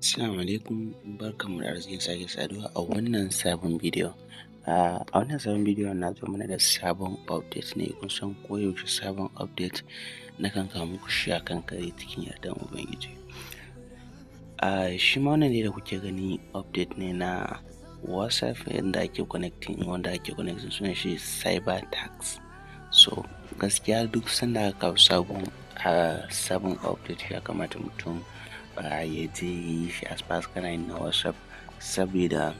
Assalamu alaikum, barkanmu da arzikin sake saduwa a wannan sabon bidiyo. A wannan sabon bidiyon na zo mana da sabon update ne. Kun san koyaushe sabon update nakan kawo muku shi a kan kari cikin yardan Ubangiji. Shi ma wannan dai da kuke gani update ne na WhatsApp yanda ake connecting, wanda ake connecting, sunan shi Cyber Tax. So gaskiya duk sanda aka kawo sabon update, ya kamata mutum ya je ya yi shi as far as kana yin na WhatsApp, sabida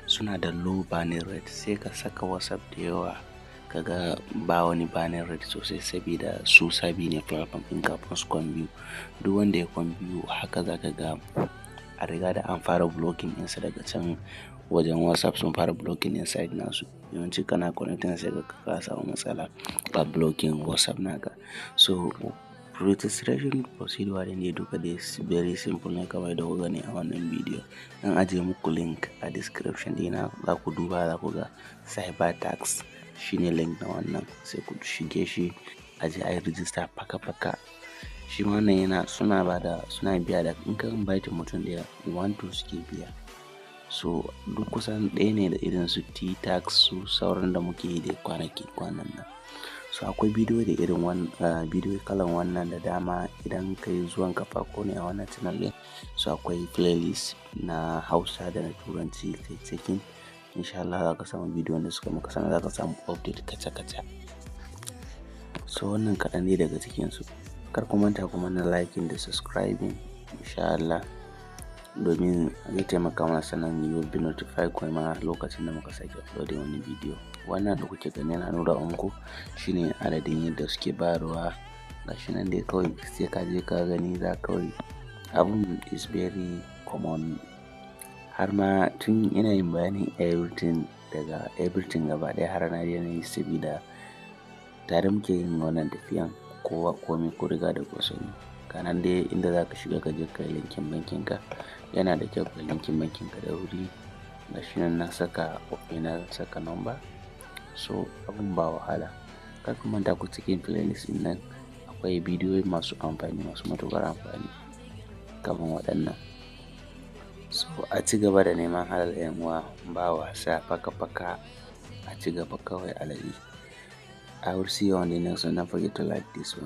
suna da low burning rate. Sai ka saka WhatsApp da yawa, ka ga ba wani burning rate sosai, sabida su sabi ne platform ɗin kafin su kwan biyu. Duk wanda ya kwan biyu haka, za ka ga a riga da an fara blocking ɗinsa daga can wajen WhatsApp, sun fara blocking ɗin site nasu. Yawanci kana connecting, sai ka ga ka samu matsala a blocking WhatsApp naka. So registration procedure ɗin dai duka dai very simple ne, kamar yadda kuka gani a wannan bidiyo. Zan ajiye muku link a description ɗina, za ku duba, za ku ga Cyber Tax shine link na wannan, sai ku shige shi a je ayi register faka faka. Shi ma wannan yana suna bada, suna biya da in ka invite mutum ɗaya, 1.2 suke biya. So duk kusan ɗaya ne da irin su T-Tax, su sauran da muke yi dai kwanaki kwanan nan. So akwai bidiyo da irin wannan bidiyo kalan wannan da dama. Idan ka yi zuwan ka farko ne a wannan channel ɗin, so akwai playlist na Hausa da na Turanci, kai checking. In sha Allah za ka samu bidiyon da suka maka, sannan za ka samu update kaca kaca. So wannan kaɗan ne daga cikinsu. Kar ku manta ku mana liking da subscribing, in sha Allah, domin zai taimaka mana, sannan you will be notified kuma lokacin da muka sake uploading wani bidiyo. Wannan da kuke gani yana nuna muku shine adadin yadda suke bayarwa. Gashi nan dai, kawai sai ka je ka gani za kawai. Abun is very common. Har ma tun ina yin bayanin everything, daga everything gaba ɗaya har na daina yi, sabida tare muke yin wannan tafiyan, kowa komai kun riga da kun sani. Ga nan dai inda za ka shiga ka je ka yi linkin bankin ka. Yana da kyau ka yi linkin bankin ka da wuri. Gashi nan na saka Opay, na saka number. So abun ba wahala. Kar ku manta ku cikin playlist ɗin nan akwai bidiyoyi masu amfani, masu matuƙar amfani kamar waɗannan. So a ci gaba da neman halal, 'yan uwa, ba wasa, faka faka, a ci gaba kawai alaji. I will see you on the next one. Don't forget to like this one.